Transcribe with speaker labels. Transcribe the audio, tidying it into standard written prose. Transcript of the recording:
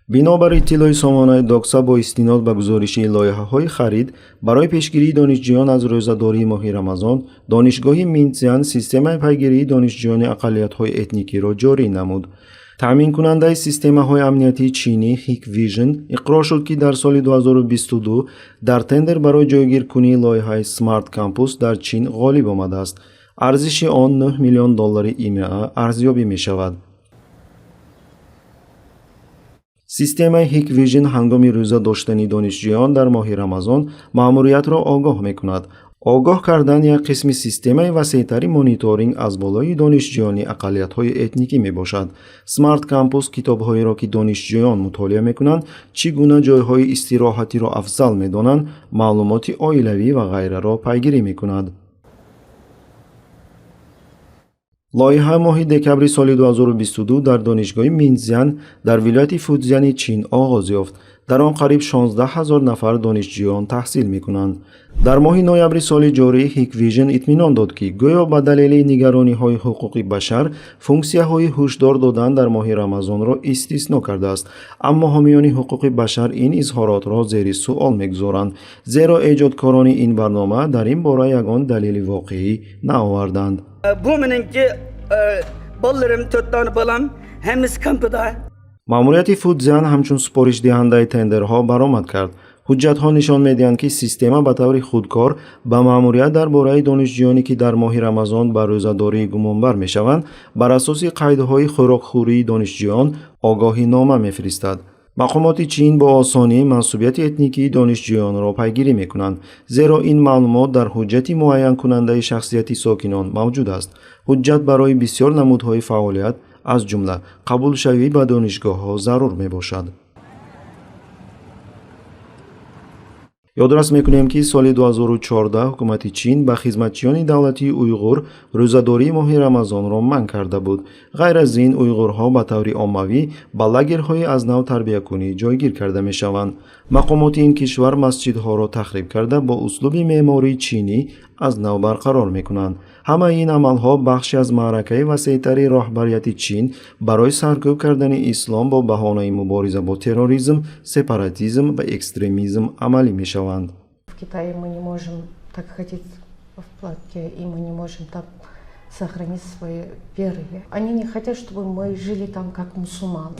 Speaker 1: Бинобар иттилои сомонаи Докса бо истинод ба гузориши лоиҳаҳои харид барои пешгирии донишҷӯён аз рӯзадории моҳи Рамазон, Донишгоҳи Минцзян системаи пайгирии донишҷӯёни ақаллиятҳои этникиро ҷорӣ намуд. Таъминкунандаи системаҳои амниятии чинӣ Hikvision иқрор шуд, ки дар соли 2022 дар тендер барои ҷойгиркунии лоиҳаи Smart Campus дар Чин ғолиб омадааст. Арзиши он 9 миллион доллари ИМА арзёбӣ мешавад. Системаи Hikvision ҳангоми рӯза доштани донишҷӯён дар моҳи Рамазон маъмуриятро огоҳ мекунад. Огоҳ кардан як қисми системаи васеътари мониторинг аз болои донишҷӯёни ақаллиятҳои этникӣ мебошад. Smart Campus китобҳоеро, ки донишҷӯён мутолиа мекунанд, чӣ гуна ҷойҳои истироҳатиро афзал медонанд, маълумоти оилавӣ ва ғайраро пайгирӣ мекунад. Лоиҳа моҳи декабри соли 2022 дар Донишгоҳи Минцзян дар вилояти Фудзяни Чин оғоз ёфт. Дар он қариб 16 ҳазор нафар донишҷӯён таҳсил мекунанд. Дар моҳи ноябри соли ҷорӣ Hikvision итминон дод, ки гӯё ба далели нигарониҳои ҳуқуқи башар функсияҳои ҳушдор додан дар моҳи Рамазонро истисно кардааст. Аммо ҳомиёни ҳуқуқи башар ин изҳоротро зери суол мегузоранд, зеро эҷодкорони ин барнома дар ин бора ягон далели воқеӣ наоварданд.
Speaker 2: بۇ مېنىڭكى بالىلىرىم، تۆت دانە بالام، ھەممىسى كامپىدا.
Speaker 1: Маъмурияти Фудзян ҳамчун супоришдиҳандаи тендерҳо баромад кард. Ҳуҷҷатҳо нишон медиҳанд, ки система ба таври худкор ба маъмурият дар бораи донишҷӯёне, ки дар моҳи Рамазон ба рӯзадорӣ гумонбар мешаванд, бар асоси қайдҳои хӯрокхӯрии донишҷӯён огоҳинома мефиристад. Мақомоти Чин бо осонӣ мансубияти этникии донишҷӯёнро пайгирӣ мекунанд, зеро ин маълумот дар ҳуҷҷати муайянкунандаи шахсияти сокинон мавҷуд аст. Ҳуҷҷат барои бисёр намудҳои фаъолият, аз ҷумла қабулшавӣ ба донишгоҳҳо, зарур мебошад. Ёдрас мекунем, ки соли 2014 ҳукумати Чин ба хизматчиёни давлатии уйғур рӯзадории моҳи Рамазонро манъ карда буд. Ғайр аз ин, уйғурҳо ба таври оммавӣ ба лагерҳои аз нав тарбиякунӣ ҷойгир карда мешаванд. Мақомоти ин кишвар масҷидҳоро тахриб карда, бо услуби меъмории чинӣ аз нав барқарор мекунанд. Ҳамаи ин амалҳо бахше аз маъракаи васеътари роҳбарияти Чин барои саркӯб кардани ислом бо баҳонаи мубориза бо терроризм, сепаратизм ва экстремизм амалӣ мешаванд.
Speaker 3: В Китае мы не можем так ходить в платке, и мы не можем там сохранить свои веры. Они не хотят, чтобы мы жили там как мусульмане.